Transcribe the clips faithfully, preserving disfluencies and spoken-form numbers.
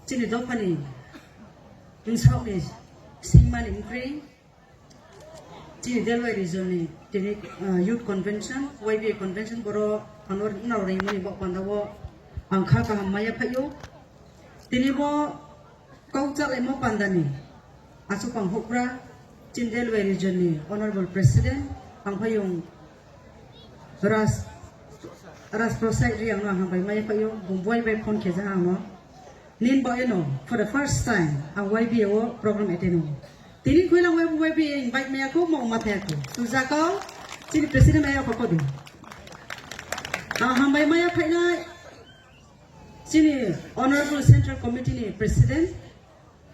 chini dophani bwsakni singmani wngkhe chini Delwai region ni tini, ah, youth convention, Y B A convention, boro ano nao ringmani bok panda o ang kha kaham maya phaio. Tini bo kok chalaimo panda ni aswk ang hokra chini Delwai region ni honorable president ang phayung Ras, Ras Prosai Riang no hambai maya phaio, bung buai bai phone khe jaha ano. Nin bo eno, for the first time, ang Y B A o program attend o. Tini khuilang Y B A invite maya ko, mo ma thaya ko. Tu jakao, chini president maya ko kodi. Ang hambai maya phainai, chini Honorable Central Committee ni President,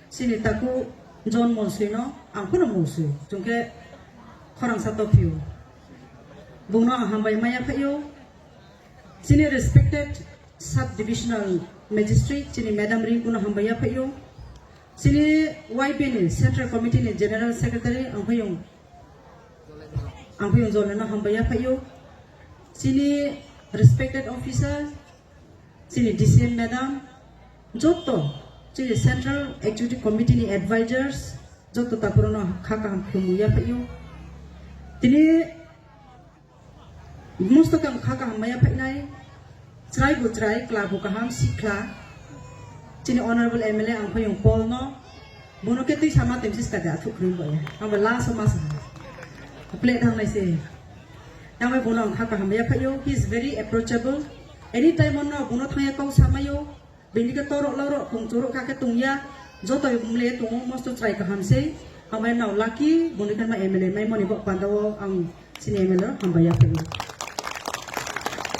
chini taku John Molsui no, ang phano Molsui, chungke khorang sa to phiu. Bungno ang hambai maya phaio. Chini respected Sub Divisional Magistrate, chini Madam Rinkuno hambai ya phaio. Chini Y B ni Central Committee ni General Secretary, ang phayung, ang phayung Joleno hambai ya phaio. Chini respected officer, chini D C M madam, joto chini Central Executive Committee ni advisors, joto takhurokno kha kaham khulumwi ya phaio. Tini mosto khe ang kha kaham maya phainai, chwrai bo chwrai, kla bo kaham, sikla. Chini honorable M L A ang phayung Paul no, bono khe twi sama twi sis kade athuk khri bo ya. Ang ba last ma sa. Plate thang nai se. Yang bai bono ang kha kaham ya phaio. He is very approachable. Anytime ono bono thangya kau samayo. Bini khe torok lorok tong chorok kha khe tong ya. Joto mle tongo mosto chwrai kaham se. Ang bai nao lucky bono khe ma M L A mai moni bok panda o ang chini M L A hambai ya phaio.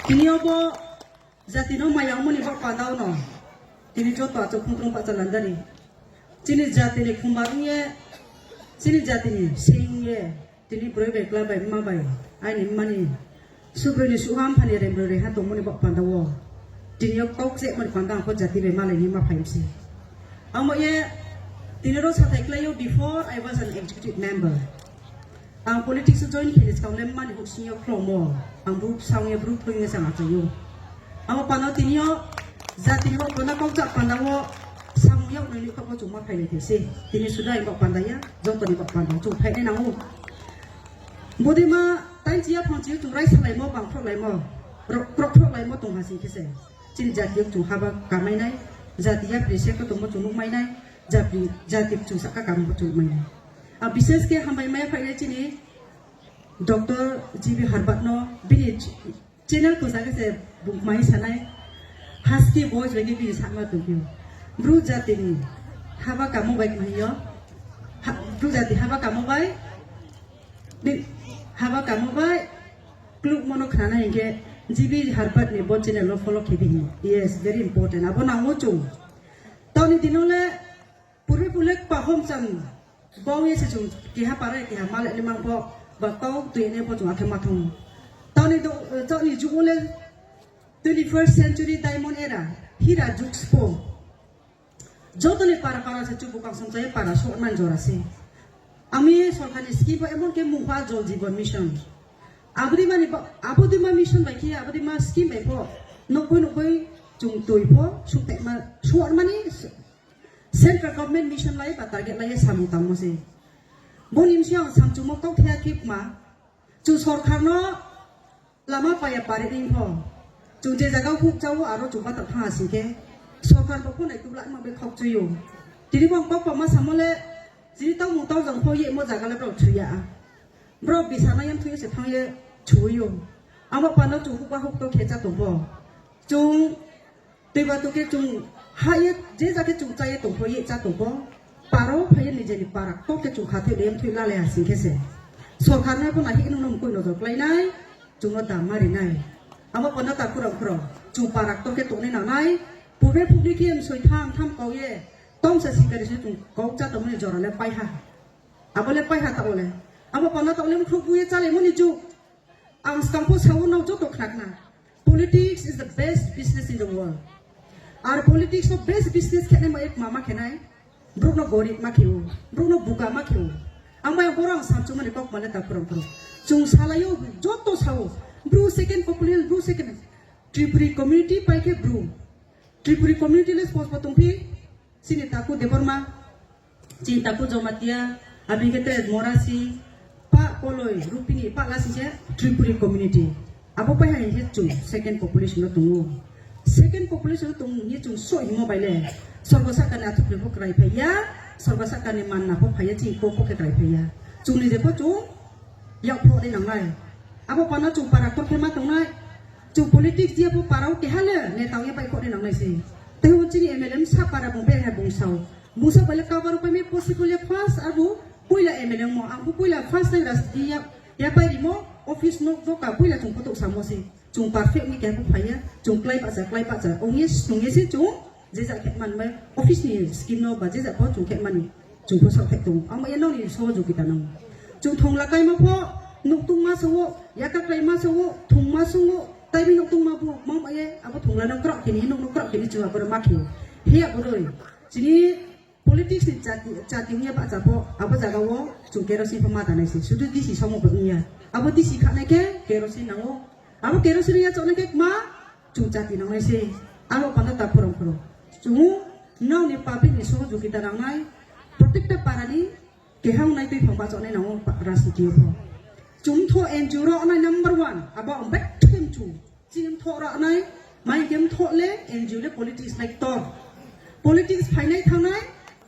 Tini obo jati no maya moni bok panda o no. Tini joto achuk khung khung pacha landani. Chini jatini khumbar wngye, chini jatini seng wngye, tini bwrwi bai, kwla bai, mma bai, aini mmani subrwini suha mphani remrwrwi ha tongmani bok panda o. Tini o kok chekmani panda ang kho jati bai malaini ma phaimsi. Amo ye tini ro sathai kwlaio, before I was an executive member. Ang politics o join khaini swkang le mani huk singyo khlomo. Ang bru bwsang ya bru phlwing ya chang achaio. Amo pano tini o jati ni bok panda kok jak panda o samung yak nini kok o chuma phailai khaisi. Tini suda ni bok panda ya, joto ni bok panda chung phainai nango. Bodima tain chiya phang chiyo chung rai salaimo bang phok laimo. Rok krok phok laimo tong hasing khese. Chini jati o chung haba kamai nai. Jati ya prese ko tongmo chung nuk mai nai. Jati, jati chung saka kam chung nuk mai nai. A bises ke hambai maya phainai chini Doctor G B Harbat no bini ch-, channel kwsa khe se buk mai sanai. Husky voice bai khe bini sakma tongphio. Bru jatini haba kamo bai kmaiyo. Ha, bru jati haba kamo bai. Bi-, haba kamo bai. Kluk mono khnana hinkhe G B Harbat ni bo channel no follow khe bini. Yes, very important. Abo nango chung. Toni dino le Purbi pulek pahom chang bau ye se chung keha para keha male ni mangpho ba kau tui ne pho chung athe mathung. Toni do, toni jugule twenty-first century diamond era hira jug spo. Jotoni para para se chubu kangsam chai para so man jora se. Ami sorkar ni scheme bo emon ke mungkha Jal Jeevan Mission. Abodi mani ba, abodi ma mission bai khe, abodi ma scheme bai pho. Nokboi nokboi chung tui pho, suk ma, suar mani Central government mission lai ba target lai samung tangmo se. Boni bisi ang samchungmo kok thaya khe ma. Chung sorkar no lama paya pari ning pho. Chung je jaga huk chao aro chung batak thang asing khe. Sorkar bo phone kubla ma be khok chuyo. Tini bo kok pama samole jini tau mung tau jang pho ye mo jaga le bro thuya. Bro bisa na yam thuya se thang ye chuyo. Amo pano chung huk ba huk to khe cha tong pho. Chung Twiba tokhe chung ha ye je jake chung cha ye tongpho ye cha tongpho. Paro phai ye nijeni para kok khe chung kha thwi lem thwi lalai asing khe se. Sorkar no pho nahi nung nung koi nojor klai nai, chung no dam mari nai. Amo pho no ta khurang khurang chung para kok khe tongnai nangnai. Pube phubi khe em soi tham tham kok ye tong sa sikari se chung kok cha tongmani jora le pai ha. Abo le pai ha ta ole. Amo pho no ta ole mukhruk bu ye chalai mani juk. Ang skang pho sao no joto khakna. Politics is the best business in the world. Ar politics no best business khenai ma ek mama khenai. Bruk no gorib ma kheu. Bruk no buka ma kheu. Ang bai borang samchung mani kok male ta purang purang. Chung salayo joto sao. Bru second population, bru second. Tripuri community pai khe bru. Tripuri community le spos pa tongphi. Chini taku Debbarma, chini taku Jamatia, abini khe te Morasi, pa Koloi, Rupini, pa lasi se Tripuri community. Abo pai hai se chung second population no tongo. Second population no tong ye chung so himo bai le. Sorgo sakani athuk bo krai phai ya, sorgo sakani manna pho phai ya, chini kok pho khe krai phai ya. Chungni je pho chung yak pho de nangnai. Abo pana chung para kor khe ma tongnai. Chung politics dia pho para o keha le neta ye pai kor de nangnai se. Tei o chini M L A sa para bung be hai bung sao. Bung sao bai le cover pai me possible ya first abo puila M L A mo. Ang bo puila first time rajniti ya, ya pai rimo office nok doka puila chung kotok samo se. Chung perfect ni keha phai ya, chung klai bacha, klai bacha. Ong ye, ong ye se chung, je ja khe man bai, office ni scheme no ba je ja pho chung khe mani. Chung pho sok khe tung. Ang ba ye nong ni sohojogita nang. Chung thongla kai ma pho, nuk tung ma so, ya ka klai ma so, thung ma so, tai bi nuk tung ma bu, mang ba ye, abo thongla no krok kini, nuk nuk krok kini chung abo ma khe. He abo roi. Chini politics ni chati, chati wngya bacha pho, abo jaga o chung kerosene pho ma tanai se. Sudu D C somo bo wngya. Abo D C khanai khe kerosene nango. Abo kerosene ya chonai khe ma chung chati nangnai se. Abo panda ta phorong phorong. Chung nang ni public ni sohojogita nangnai. Protekta para ni kehang nai twi phang bachonai nango pa-, rajniti o pho. Chung tho N G O rok nai number one. Abo ang bek them chung. Chini mthoh rok nai, mai khe mthoh le, N G O le politics nai tor. Politics phainai thangnai,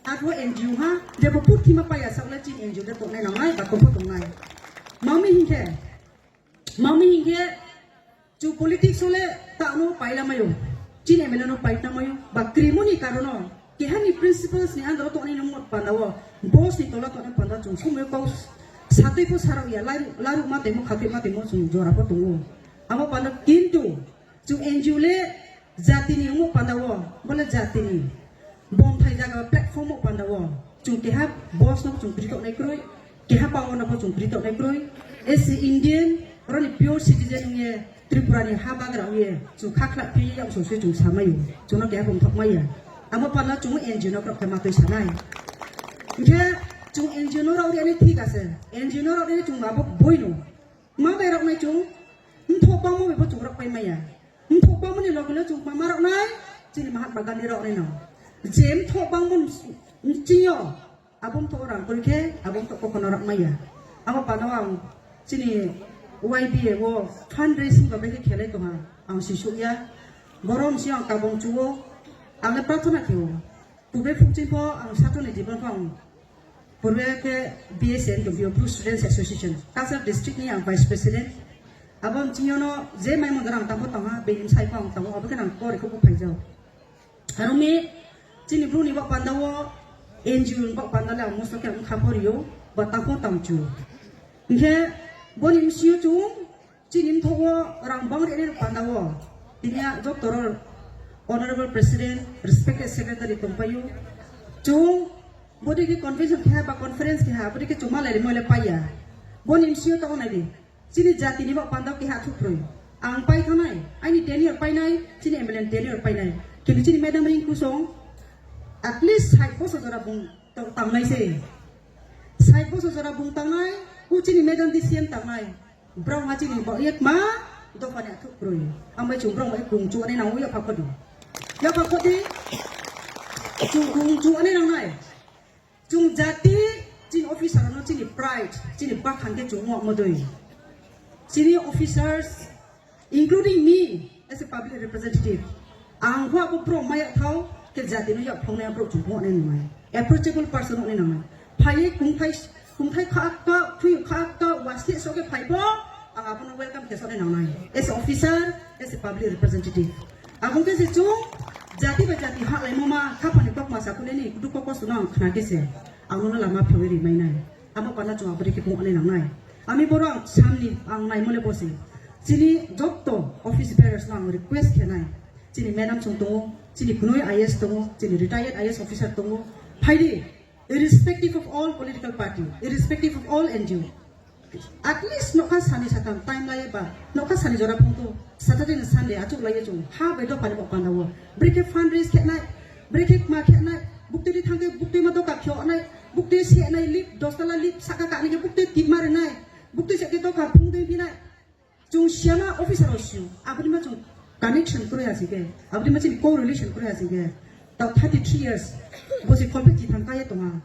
arphuh N G O ha, jebo purthima paya sak le chini N G O le tongnai nangnai, ba tongpho tongnai. Mami hinkhe, mami hinkhe, chu politics o le ta ano paila mayo, chini M L A no paila mayo, ba krimoni karono, Kehani principles ni under o tongnai nung panda o, boss ni tola tongnai panda chung somoi kau satwi pho sarok ya, laru, laru ma temo, khatwi ma temo chung jora pho tongo. Amo panda kintu chung N G O le jati ni omo panda o, bole jati ni bomthai jaga platform o panda o, chung keha boss no chung kri tongnai kroi, Keha power no pho chung kri tongnai kroi. As a Indian, oroni pure citizen wngye Tripura ni ha bagra wngye chung kha khlak phi yang song sui chung samai o. Chung no keha bumthok maya. Amo pala chung N G O no krok khe matwi sanai. Hingkhe chung N G O no rok ri ani thik ase. N G O no rok ri ani chung abo boi no. Ma bai rok nai chung mthok bangma bai pho chung rok pai maya. Mthok bangma ni logi lo chung ma rok nai chini Mahatma Gandhi rok nai no. Je mthok bangma chini yo. Abong to orang kul khe, abong to kokon orang maya. Abo pano ang chini Y B A o fundraising ba bagi khelai tongha, ang sisuk ya. Borom si ang kabong chuo, ang le prarthana kio. Pube phungching pho ang satoni jibon pho ang purbe khe B S N tongpio, Bru Students Association, Cachar district ni ang vice president. Abo ang chini ono je mai mondor ang tangpho tongha, benim sai pho ang tongo, abo khe ang kori kho buphai jao. Aroni chini bru ni bak panda o N G O ni bak panda le ang mosto khe wngkha pho rio ba tangkho tangchu. Hingkhe boni M C O chung chini mthogo rang bang rene panda o tini a joto ro Honorable President, respected Secretary tongpaio. Chung bodi khe convention khe ba conference khe ha bodi khe chuma lai mo le paiya. Boni M C O tongo nai di. Chini jati ni bak panda keha thuk roi. Ang pai thanai, aini tenure painai, chini M L A ni tenure painai. Kintu chini Madam Ringku song, at least sait bosor jora bung tang-, tangnai se. Sait bosor jora bung tangnai, u chini Madam D C M tangnai. Brao ha chini bak yek ma, dophani athuk roi. Ang bai chung brao bai kung chu ani nang u ya phakodi. Ya phakodi, chung kung chu ani nang nai. Chung jati, chini officer no chini pride, chini bakhan khe chung mo modoi. Chini officers, including me as a public representative, ang hwa bo pro maya thau ke jati no yak phongnai ang pro chung mo ne nai. Approachable person ne nai. Phai kungthai, kungthai kha ka, phui kha ka, wasi so ke phai bo, ang abono welcome ke so ne nai. As a officer, as a public representative. Abong khe se chung jati bai jati ha lai mo ma kha phani kok ma sa kule ni kudu kok kosto no ang khna khe se. Ang nono lama phewai ri mai nai. Amo pana chwng abri khe pung ani nang nai. Ami borok ang samni ang nai mole bosi. Chini jotto office bearers no ang request khe nai. Chini madam chwng tongo, chini kunui I A S tongo, chini retired I A S officer tongo. Phaidi, irrespective of all political party, irrespective of all N G O. At least nokha sani satam time lai ba nokha sani jora phungtu Saturday ni Sunday achuk lai chung ha bai dophani bo panda o. Brekhe fundraise khe nai, brekhe ma khe nai, bukti ri thangke bukti ma doka khyo nai, bukti se nai lip dos tala lip saka ka ni ke bukti tip mare nai, bukti se ke doka phung dei bi nai. Chung siama officer o siu, aboni ma chung connection kuri asi ke, aboni ma chini co-relation kuri asi ke. Tao thirty three years, bo se kolpe chithang kaya tonga.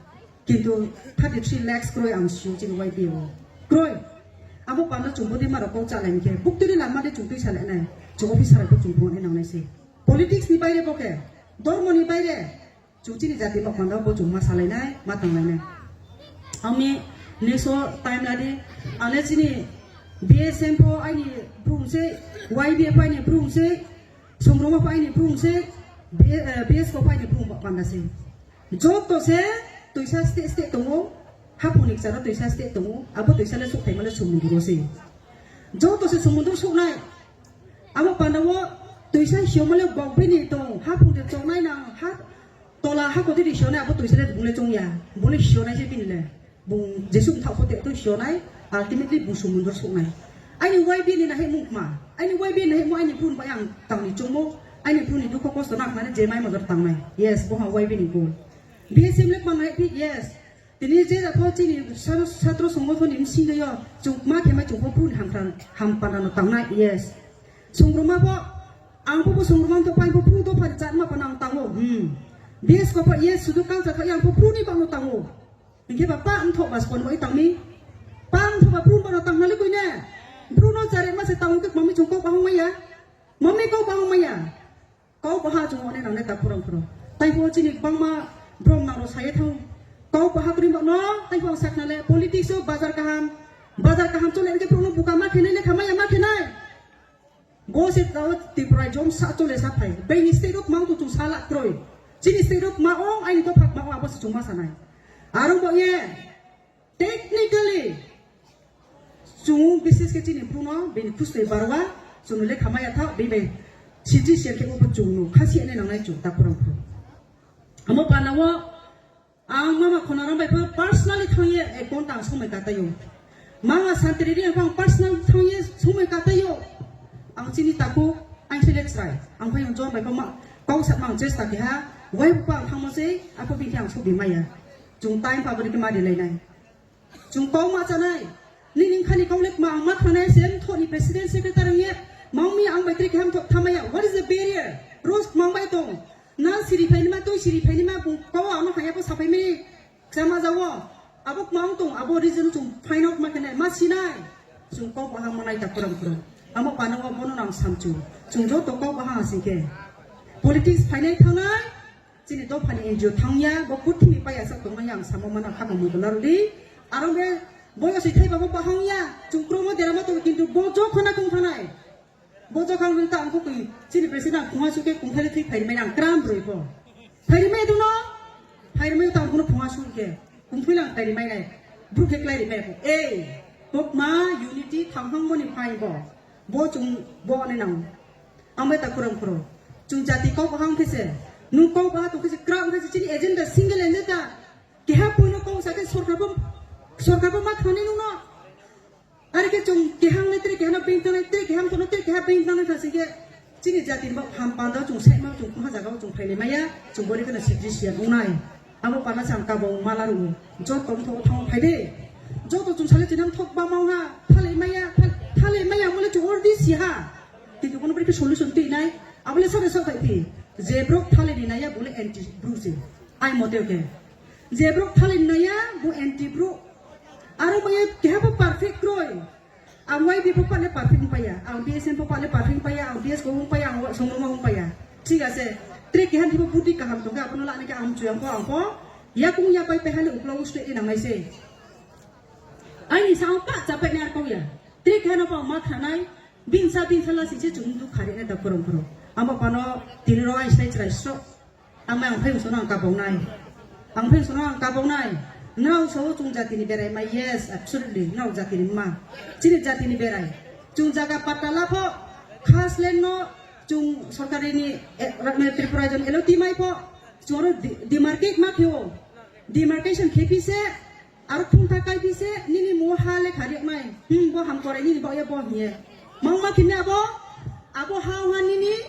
Kintu thirty three lakhs kroi ang sio chini Y B O. Kroi. Abo panda chumbo de maro kok chalai khe. Bukturi lama de chumtui salai nai. Chu officer ko chumbo ne nang nai se. Politics ni baire bo khe. Dormo ni baire. Chu chini jati bok panda bo chumma salai nai, ma tang nai nai. Ami next o time ladi. Ane chini B S M po aini brum se, Y B F aini brum se, Songroma po aini brum se, B-, eh, B S K po aini brum panda se. Joto se tuisa state state tongo, hapuni kcharo tuisa state tongo, abo tuisa le suk thaima le sumunduro se. Joto se sumundur suknai. Abo panda o tuisa hiyo male bok bini tong, hapuni tongnai nang, ha tola ha koti ri hiyo nai, abo tuisa le bung le chong ya, bung le hiyo nai se bini le. Bung Jesu bthak pote to hiyonai, ultimately bung sumundur suknai. Aini Y B ni nahi mung kma, aini Y B ni nahi mo aini phun bai ang tangni chungmo, aini phun ni dukho kosto nak nani je mai modor tangnai. Yes, boha Y B ni goal. B S M le kma nahi phi, yes. Tini je da pho chini sar-, satro songothon ni msing yo, chung kma khe mai chung pho phun ham tan, ham pana no tangnai, yes. Songroma pho, ang pho pho songroma to pai pho phun to phari chat ma pana ang tango, hmm. B S K pho, yes, sudu culture pho yang pho phun ni bang no tango. Hingke ba pa wngthok ba spon bai tangmi. Pa wngthok ba Bruno no tang nali koine. Bruno chare ma se tang ke mami chung kok bahang maya. Mami kok bahang maya. Kok baha chung one nang ne ta phurang phuro. Tai pho chini bangma brom nang ro saye thang. Kok baha kri no tai pho sak nale politics o bazar kaham. Bazar kaham chole ke Bruno buka ma khenai le khamaya ma khenai. Bo se tao Tripura jom sa chole sa phai. Bini state rok mang tu tu sala kroi. Chini state rok ma ong, aini to phak ma ong, abo se chuma sanai. Aro bo ye technically chung bises ke chini Bruno bini khusle barwa chung le khamaya tha bini bai siji siya ke ubo chung no khasi ene nang nai chung ta phurang phurang. Amo pana wo Ang mama Khonarang bai pha personally thangye ek ghonta ang somoi kataio. Mama Santri ri ang personal thangye somoi kataio. Ang chini taku ang se lek chrai. Ang phai ang John bai pha ma kau sat mang chesta keha. Wai pa ang thangmo sei, apo bini ang subi maya. Chung time pa beri kema di lainai. Chung kau ma chanai. Nini khani kau lek ma ang ma thanai sem thoni president secretary ye. Mangmi ang bai tri keham thok thamaya. What is the barrier? Rose mang bai tong. Na siri phaini ma, twi siri phaini ma, bung kau ano haya ko sapai mi. Sama jawo. Abo mang tong, abo reason chung find out ma kene, ma sinai. Chung kau bahang manai ta kurang kurang. Amo panang wa bono nang samchu. Chung joto kau bahang asing ke. Politics phainai thangnai. Chini dophani N G O thangya, bo kuthini paya sa tongmani ang samo mana khaka mudula rudi. Aro be boyo si thai babo bahang ya. Chung kromo derama to kintu bo jo khona kung thanai. Bo jokhang ta ang kukui, chini president ang khungha suke kungthai thwi phairi mai ang kram broi po. Phairi mai duno, phairi mai ta ang kuno khungha suke, kungthai lang phairi mai nai, bru khe klai ri mai po. Ei, pokma unity thanghang moni phai bo. Bo chung, bo ne nang. Ang bai ta kurang kuro. Chung jati kau bahang khe se, nung kau bahang to khe se, kram khe se, chini agenda, single agenda. Keha puino kau sa khe sorkar bo, sorkar bo ma thani nung no. Ari khe chung kehang le tre kehano ping tangnai, tre keham tono tre keha ping tangnai thasi khe chini jati ni bok ham panda chung sema chung khuma jaga o chung phaile maya, chung bori kheno sikri siya wngnai. Abo pana chang kabong mala ru. Joto tong thok thang phai de. Joto chung sale chinam thok ba mau ha, thale maya, thal-, thale maya mole chung ordi si ha. Kintu kono beri solution twi nai. Abole sare sa thai thi. Je brok thale ni naya bole anti bru se. Ai mote ke. Je brok thale ni naya bo anti bru. Aro maya keha bo perfect kroi. Ang Y B P pale perfect wng paya, ang B S M po pale perfect wng paya, ang B S ko wng paya, ang Songroma wng paya. Thik ase, tre keha thibo buti kaham tongkha, abono lani khe ang chuyang ko ang po, yakung yapai pehale uklo usle inang nai se. Aini sao pa chapai ni ar kong ya. Tre keha no pa ma thanai, bin sa bin sa la si se chung du khari ne da korong korong. Amo pano tini ro ai sai chrai so. Ang mai ang phai sono ang kabong nai. Ang phai sono ang kabong nai. Nrao sao chung jati ni berai ma, yes, absolutely. Nrao jati ni ma. Chini jati ni berai. Chung jaga patta la pho. Khas land no chung sorkari ni, eh, Tripura jon L O T mai pho. Chung aro de-, demarcate ma kheo. Demarcation khe phi se. Aro khungtha kai phi se, nini mo ha lekha riak nai. Hmm, bo ham korai nini bo ye bo hiye. Mangma kini abo, abo ha ha nini,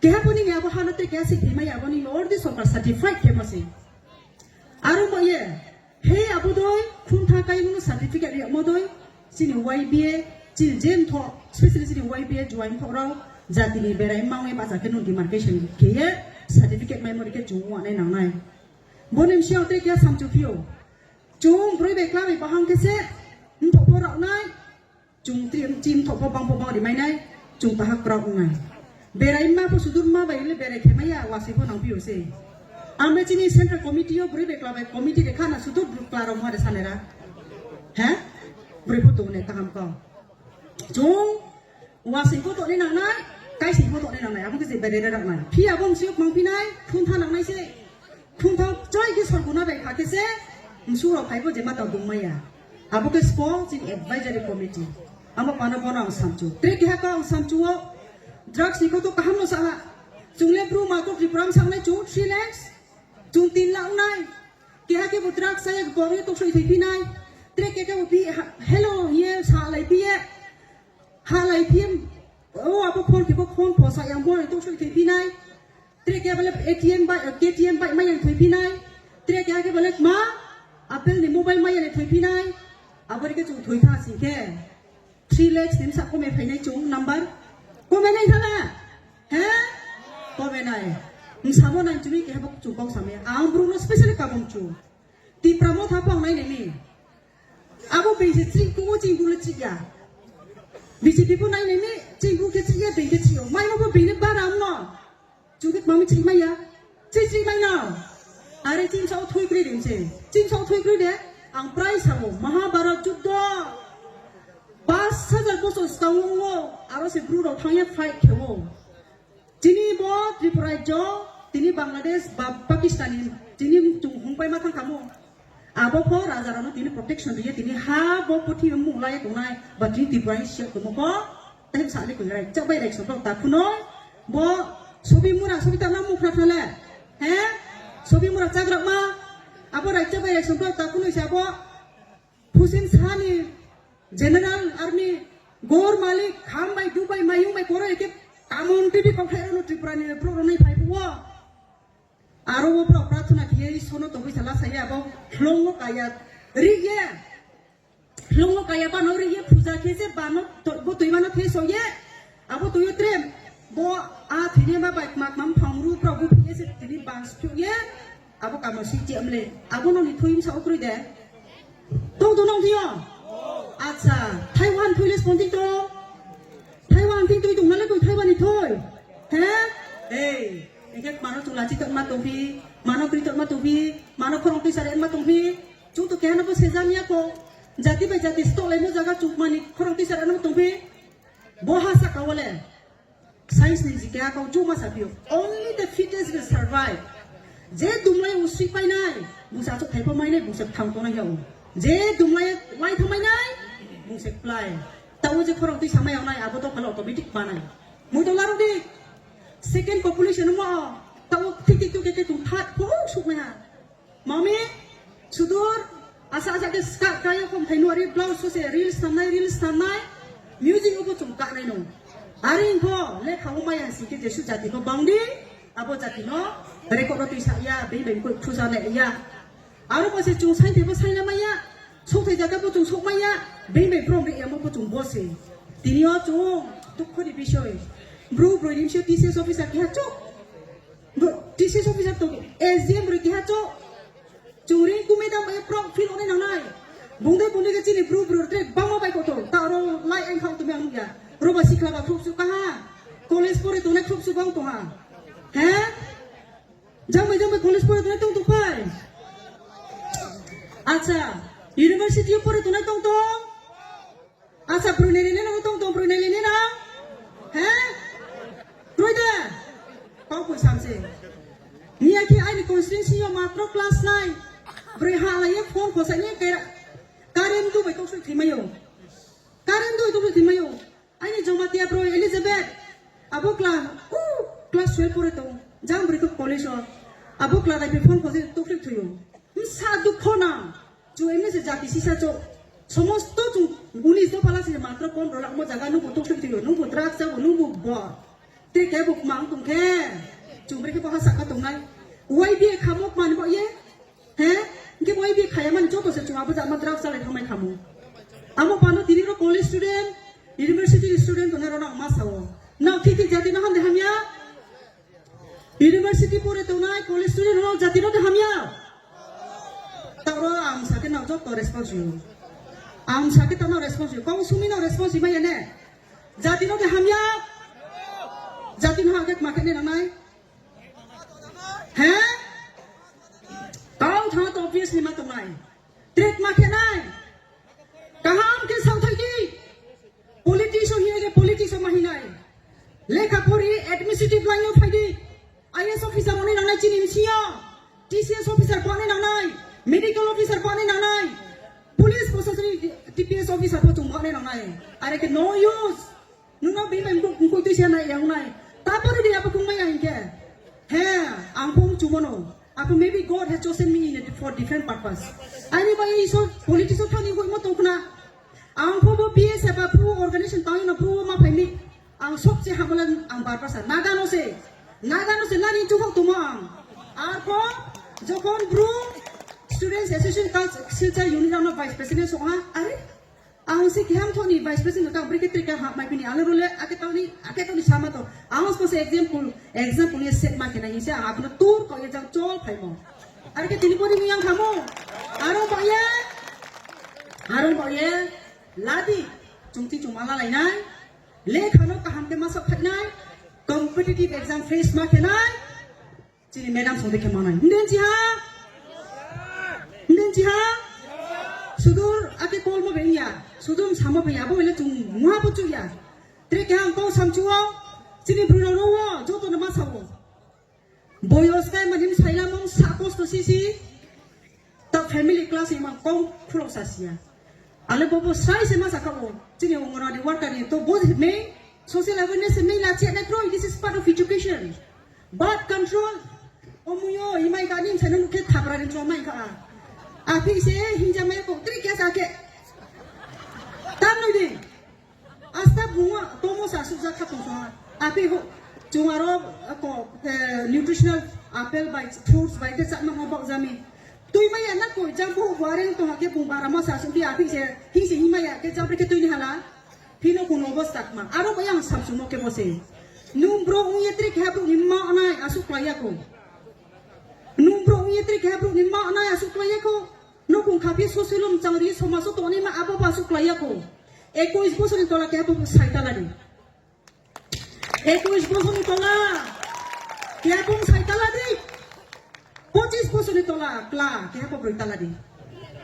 keha bo nini abo ha no te keha si thimai abo nini ordi sorkar certified khe bo si. Aro mo ye, he abo doi, khungtha kai no certificate riak mo doi, chini Y B A, chini jen tho, specially chini Y B A join tho rao, jati ni berai mangwe bacha khe no demarcation khe ye, certificate maimo rikhe chwng wanai nangnai. Boni bisi ang tei kya samchu phio. Chwng broi bai kla bai bahang khe se mthok pho roknai. Chwng tri chim thok pho bang pho bang rimai nai. Chwng tahak kwrak wngnai. Berai ma pho sudur ma bai le berai khe maya wasi pho nang phio se. Ang be chini central committee o broi bai kla bai committee de khana sudur kla rok ma de sanera. He? Broi pho tongnai kaham ko. Chwng Wasing pho tokni nangnai, kaising pho tokni nangnai, abo khe je berere roknai. Phiya bo msiyok mangphinai, thuntha nangnai se. Thuntha choi khe sorguna bai kha khe se, msuk rok phai bo je mata dungmaya. Abo khe spo chini advisory committee. Amo pano bono ang samchu. Tre keha ko ang samchu o, drugs ni koto kaham no saha. Chwng le bru ma to Tripura msa wngnai chwng three lakhs, chwng tin lakh wngnai. Keha khe bo drugs saya bong ye toksoi thai phinai. Tre keha khe bo bi ha-, hello ye sa lai phi ye. Halai phim, o abo khon khe bo khon phosa yang bo tok soi thai phinai. Tre ke bale A T M bai, K T M bai ma yang thoi phinai. Tre ke ke bale ma Apple ni mobile ma yang thoi phinai. Abo rike chwng thoi tha sing khe. Three lakhs ni sa kome phainai chwng number. Kome nai thala? He? Kome nai. Msamo nang chumi ke bo chwng kok samya. Ang bru no specially kabum chu. Tipra mo tha phang nai nai ni. Abo beng se ching kumo ching bule ching ya. B J P bo nai nai ni ching bu ke ching ya beng ke ching yo. Mai no bo beng ne bara no. Chukit mami ching mai ya. Ching ching mai no. Are ching sao thui kri ding se. Ching sao thui kri de. Ang prai sabo Mahabharat juddo. Pas hajar bosor skang wo aro se bru rok thang ya fight khe wo. Chini bo Tripura rajyo, tini Bangladesh ba Pakistan ni, tini chung hungpai ma thang kamo. Abo pho raja rano tini protection riye, tini ha bo puthi mung lai tongnai, ba tini Tripura ni siya tomo pho, tei sa le koi rai, chak bai rai song ta phuno, bo sobi mura, sobi ta na mukra thale, he? Sobi mura chak rak ma, abo rai chak bai rai song ta phuno sa bo, Hussein Shah ni General Army, Gor Malik, Kham bai, Dubai, Mayung bai, Koro eke, Tamon T V kok hai rano Tripura ni pro rano phai phuo. Aro wo pro prarthana khiye Ishwar no tobui sala saya bo, hlong no kaya, ri ye, hlong no kaya ba no ri ye, puja khe se ba no, to-, bo tui ma no the so ye, abo tui yo tre, bo a thine ma bai mak mam phang ru pro bu ye se tini bang su ye, Abo kamo si ti amle. Abo no ni thuim sa ukrui de. Tong to nong thio. Acha, Taiwan thui le spon to. Taiwan thing thui tong na le tong Taiwan ni thui. He? Ei, engke mano chula chi tong ma tong phi, mano kri tong ma tong phi, mano khorong twi sare ma tong phi. Chung to kehana bo sejam ya ko. Jati bai jati sto le mo jaga chuk mani khorong twi sare ma tong phi. Bo ha sa ka wale. Science ni jike ha kau chuma sa pio. Only the fittest will survive. Je dumlai usui painai, bungsa achuk thaipa mainai, bungsa thang tongnai yao. Je dumlai lai thamainai, bungsa plai. Tao je khorang twi samai yawnai, abo to phalo automatic panai. Mui to laro di. Second population mo, tao tik tik tuk tik tuk thak, pung suk mai ha. Mami, sudur, asa asa ke ska kaya kom thai nuari blouse so se reels tanai, reels tanai, music ubo chung ka nai no. Ari ingkho, le khamu maya si ke Jesu jati ko bangdi, abo jati no, record no tisa ya, bini bai ko khusa ne ya. Aro ko se chung sai te bo sai na maya, sok thai jaga bo chung sok maya, bini bai prom ri ya mo bo chung bo se. Tini o chung, dukho ni bisoi. Bru, bru ni bisoi T C S officer kiha chok. Bo T C S officer to S D M roi keha cho. Churi kumui dam bai prok feel one nangnai. Bungde bungde ke chini bru bru tre bangma bai koto. Ta oro lai ang khau tumi ang ya. Roba sikla ba khrup su kaha. College pore tone khrup su bang toha. He? Jang bai jang bai college pore tone tong tong pai. Acha. University pore tone tong tong. Acha, Brunei ni nang tong tong, Brunei ni nang? He? Broi da? Kau pun samse. Ni aki ai ni constituency yo matro class nine. Broi ha la ye phone ko sa ni ke current tu bai tok sui thima yo. Current tu tok sui thima yo. Ai ni Jamatia broi Elizabeth. Abo class, uh, class twelve pore tong. Jang broi to college o. Abo class ai phone ko se tok sui thuyo. Sa dukho na. Chu emni se jati sisa cho. Somosto chu unis do phala se matro pondro lakh mo jaga nungbo tok sui tiyo, nungbo drugs chago, nungbo bo. Te ke bo mang tong khe. Chu bre khe bo ha saka tongnai. Y B A khamok man bo ye. He? Ke Y B A khaya mani joto se chu abo jama drugs chalai thamai khamo. Amo pano tini ro college student, university student tong ro na ma sao. Na thik thik jati no ham de hamya. University pore tongnai college student rok jati no de hamya. Taro ang sake no joto response yo. Ang sake tano response yo. Kong sumi no response imaya ne. Jati no de hamya. Jati no hake ma kene nanai. He? Kau thang to obviously ma tongnai. Threat ma khenai. Kaham khe saothai di. Politics o hiya je politics o ma hinai. Lekha pori administrative line o phai di. I A S officer rok ni nangnai chini M C O. T C S officer bo ni nangnai. Medical officer bo ni nangnai. Police proshasoni T P S officer bo chung bo ni nangnai. Are khe no use. Nwngno bini bai mukuk twi se nai yang nai. Tapori de abo kung maya hinkhe. He, ang kung chubono. Apo maybe God has chosen me in a, for different purpose. Ani bai iso politics o thani hoi mo tongkhna. Ang pho bo P S F a pro organization tangwi no pro ma phaini. Ang sobse hamala ang barpasa. Nagano se. Nagano se nani chuhok tumo ang. Arpho jokhon bru Students Association Culture Unit ano vice president so ha. Are Ang se keham thoni vice president tang bri ke trika ha mai bini ale role ake toni ake toni sama to. Ang ko se example example ye set ma kena hise ang apono tur ko ye jang chol phai mo. Are ke tini pori yang khamo. Aro ba ye. Aro ba ye. Ladi. Chungti chuma la lai nai. Le khano kaham ke masa phai nai. Competitive exam face ma kena. Chini madam song dekhe manai. Nden chi ha? Nden chi ha? Sudur ake kol mo bengya. Sudur samo bengya. Abo ile chung muha bo chuya. Tre ke ang kau sam chuo. Chini bruno no wo. Joto no ma sawo. Boyos kai manim saila mong sa kosto sisi. Ta family class ima kong khulok sa siya. Ale bobo sai se ma saka o. Chini Anganwadi worker ni to bo me social awareness me la che na kroi. This is part of education. Birth control. Omuyo imai ka nim sanu ke thapra rim so mai ka. Api se hinja mai ko tri kya sa ke. Tam noi de. Asta bunga tomo sa sujak khatung so. Api ho. Chungaro ko nutritional apple bai fruits bai ke chakma ho bok jami. Tui mai ana ko jam bo buaring to ha ke bung bara ma sa su di api se. Hing se himaya ke jam ke tui ni hala. Phino kuno bo sakma. Aro bo yang samsung mo ke bo se. Nung bro ung ye tri khe bro ni ma anai asuk klaya ko. Nung bro ung ye tri khe bro ni ma anai asuk klaya ko. No kung khapi sosilum changri somaso toni ma abo ba asuk klaya ko. Ekois bosor ni tola khe bro sai tala di. Ekois bosor ni tola khe bro sai tala di. Pochis bosor ni tola kla khe bro broi tala di.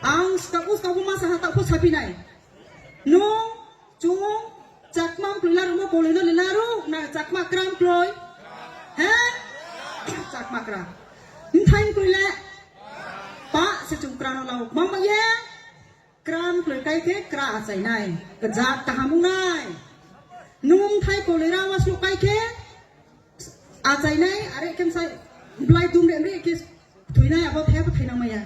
Ang ska uska bo ma sa ha ta ko sapi nai. No Chung chakma kloi la rwmo koloi no le la ru na chakma kram kloi. He? Chakma kram. Mthai kloi le. Pa se chung kram no lau. Mama ye. Kram kloi kai khe kra achai nai. Kajak kaham nai. Nung thai koloi ra was kai khe. Achainai, are khe msai blai dum re, re khe thuinai abo thai abo thainang maya.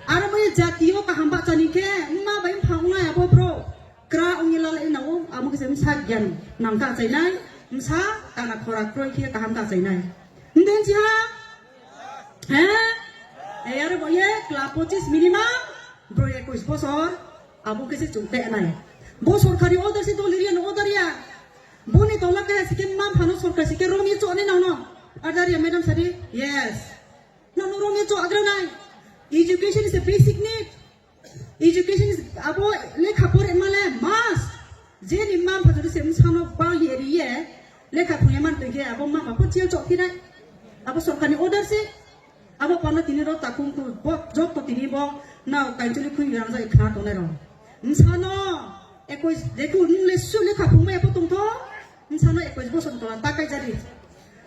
Aro bai jati o kaham bachani khe, ma bai mphang nai abo bro. Kra ongni lala ina o, amo khe msa gyan nang ka achainai, msa kana khora kroi khe kaham ka achainai. Nden siha? He? E aro bo ye kla pochis minimum, bro ekois bosor, abo khe se chung te nai. Bo sorkari order se dol area no order ya. Boni tola kaya sike man phano sorkar sike romye chone nang no. Adaria madam sadi, yes. No no romye cho agra nai. Education is a basic need. Education is abo lekha pore male must. Je ni man phano se msano ba ye ri ye. Lekha phuye man to ye abo ma ma po chiel chok kinai. Abo sorkar ni order se. Abo pano tini ro takung tu bo jok to tini bo na kainchuli khui yang jai khna tonai ro. Msano ekoi deku nung le su le khapung mai po tong tho. Msano ekoi bosor tola takai jadi.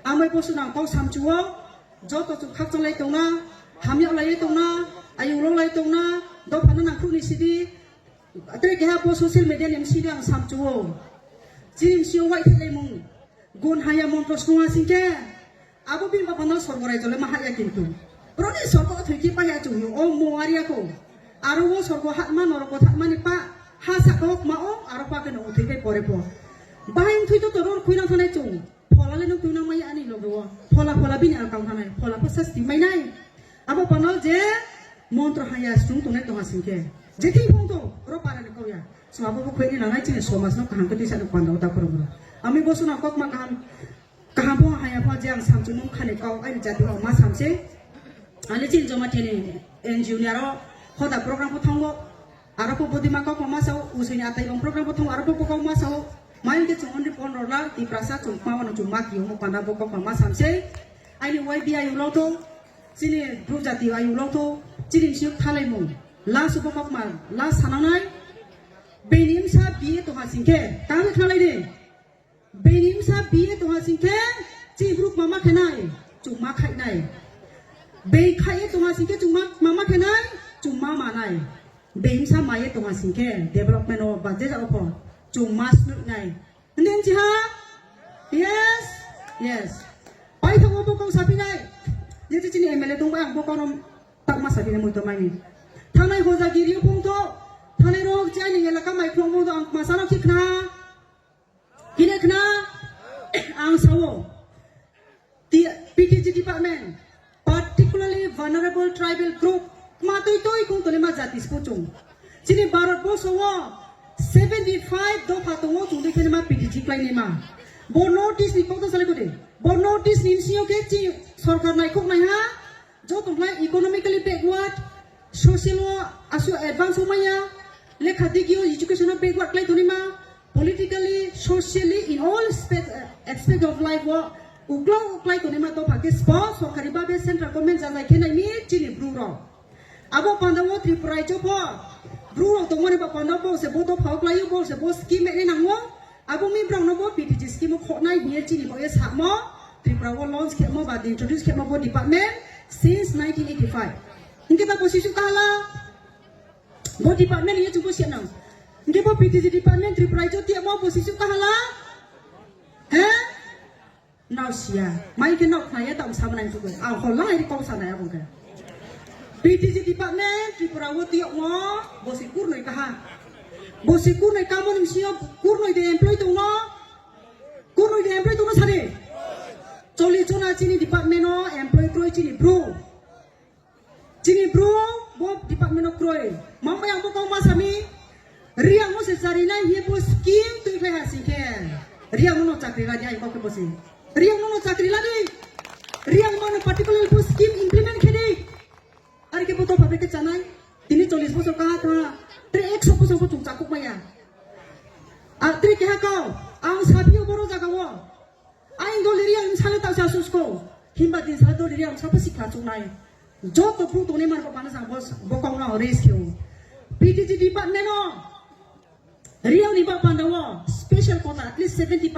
Amai bosu nang kau samchuo. Joto chu khakchang lai tongna, hamya lai tongna, ayung rok lai tongna, dophano nang khuni sidi. Tre keha bo social media ni sidi ang samchuo. Chini sio wai thai lai mung. Gun haya montro sunga singke. Abo bini bapano sorgo raijole ma haya kintu. Broni sorgo thwiki paya chungyo o mo ariya ko. Aro o sorgo hatma noroko thangmani pa ha sakok ma o aro pa keno uthwi bai pore po. Bahai uthwi to toror khuina thanai chung. Phola le nuk tuinang mai ani logo. Phola phola bini alkang thanai. Phola po sasti mai nai. Abo pano je montro haya sung tongnai tongha singke. Jethi phung to ro para ni koya. So abo bo khuini nanai chini somas no kaham ke tisa no panda uta korong ro. Ami bo suna kok ma kaham. Kaham pho haya pho je ang samchung mung khani kok ani jati o ma samse. Ani chin joma thini N G O ni aro hoda program pho thango. Aro pho bodima kok ma sao, usini atai bong program pho thango, aro pho kok ma sao. Mai ke chung onri pondro la, Tiprasa chung ma wano chung ma kiyo mo panda bo kok ma samse. Ani Y B I ulo to, chini bru jati ayulo to, chini msiyok thalai mung. La subo kok ma, la sananai. Bini msa B A to hasingke, kami khalai de. Bini msa B A tongha singkhe, chibruk mama khenai, chuma khainai. Bei khai tongha singkhe, chuma mama khenai, chuma manai. Bei msa maye tongha singkhe, development o ba je jago pho, chuma snuknai. Hindi chiha? Yes? Yes. Pai thango bo kong sapinai. Je je chini M L A tongba ang bo kono tak ma sapinai mui to mani. Thanai hoja giri pungto, thanai rok chani elaka mai khong bo ang masano khikna. Hine khna ang sao, P T G department, particularly vulnerable tribal group, ma tui tui kung tole ma jati spo chung. Chini Bharat Borsho o seventy five dopha tongo, chung dui khene ma P T G klai ni ma. Bo notice ni kok ta sale kode. Bo notice ni sio ke chi sorkar nai kok nai ha. Joto khlai economically backward, social o asu advance o maya, lekha digi o education o backward khlai toni ma, politically, socially, in all aspect, aspect of life o uklau khlai toni ma dopha ke spo sorkari babe central government jajai khe nai mi chini bru rok. Abo panda o Tripura raijo pho bru rok tongmani ba panda bo se bo dopha o khlai o bo se bo scheme e nango. Abo mi brang no bo P T G scheme o khoknai hiye chini bo ye sakmo, Tripura o launch khemo ba introduce khemo bo department since nineteen eighty-five. Hingke ta bo sisu kahala, bo department ye chubo siya nang. Hingke bo P T G department Tripura raijo tiya mo bo sisu kahala. He? Nao siya. Mai ke nao khna ya ta sa manai chubo. Ang hol lai ri kok sa nai abong ke. P T G department Tripura o tiya mo bo si kurnoi kaha. Bo si kurnoi kamon msio kurnoi de employee tongno. Kurnoi de employee tongno sadi. Choli chona chini department o employee kroi chini bru. Chini bru bo department o kroi. Mambai ang bo kok ma sami. Riang no se chari nai hiye bo scheme tui khlai ha singkhe. Riang no chakri ladi ai kok bo si. Riang no chakri ladi. Riang mano particular bo scheme implement khedi. Ari ke bo to phabe ke chanai. Tini chollish bosor kaha tha. Tre ekso bosor bo chung chakuk maya. A tre keha kau. Ang sabi o boro jaga o. Ain dol area ang sale ta sa susko. Himba din sale dol area ang sapa sikha chungnai. Joto bru tongni mar ko pana sa bos bokong na raise keu. P T G department o. Riang ni ba panda o special quota at least seventy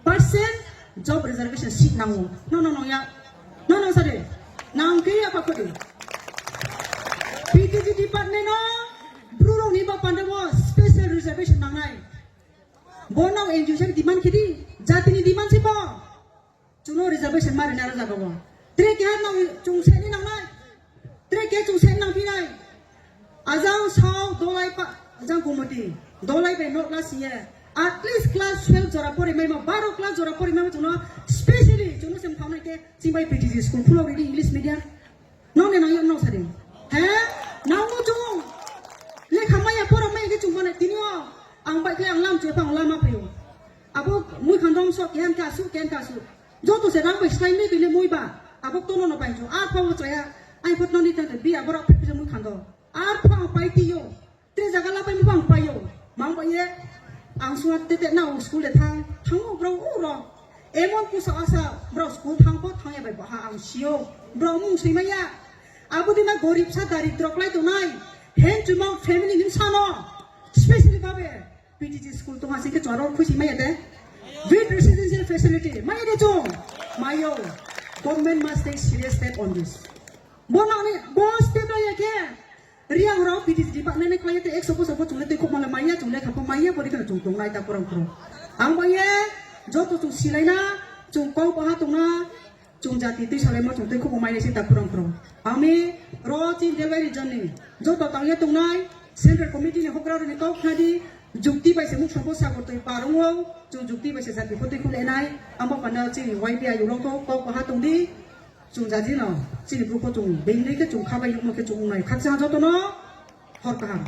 percent job reservation seat nango. No, no, no, ya. No, no, sare. Nang ke ya pa kodi. P T G department o bru rok ni ba panda o special reservation nangnai. Bo no N G O se demand khedi, jati ni demand se bo. Chuno reservation mari nara jaga bo. Tre ke no chung se ni nangnai. Tre ke chung se nang pinai. Ajang sao dolai pa, ajang gumoti. Dolai bai nok la siye. At least class twelve jora pori mai ma, baro class jora pori mai ma chuno specially chuno sem thawnai ke chimbai P T G school phulo ready English medium. Nong ne nang yang nong sadi. He? Nang mo chung. Lekha maya pora maya ke chung mane tini o. Ang bai kle ang lam che pang lama phayo. Abo mui khandong sok ken ka su ken ka su. Joto se rang bai slai me bile mui ba. Abo tono no bai chu. A phawo chaya. Ai phot noni tang bi abo rak phe mui khando. A phawo pai ti yo. Te jaga la pai mubang payo. Mang bai ye. Ang suat te te na school de thang. Thang bro uro. Emon kusa asa bro school thang ko thang ya bai baha ang sio. Bro mung sui maya. Abo dina gorib sa daridro klai tonai. Hand to mouth family nim sano. Specially babe. P T G school tonga singke chwaro khusi maya de. With residential facility. Maya de chong. Mayo. Government must take serious step on this. Bono ni bo step la ya ke. Riang rok P T G department ni khlai te ekso bosor bo chungle tei khokma le maya chungle khapo maya bo dikhe chung tongnai ta kurang kurang. Ang bo ye joto chung silaina chung kau paha tongna chung jati twi salaima chung tei khokma mai se ta kurang kurang. Ami ro chin delwai region ni joto tangya tongnai central committee ni hokra ni kau khadi jukti bai se muk sopo sagor twi parung o chung jukti bai se jati khotwi khule nai amo panda chini Y B I ulo kau kau paha tongdi. Chung jajino, chini bru ko chung, bini ke chung khabai yungma ke chung nai khaksa jotono, hor kaham.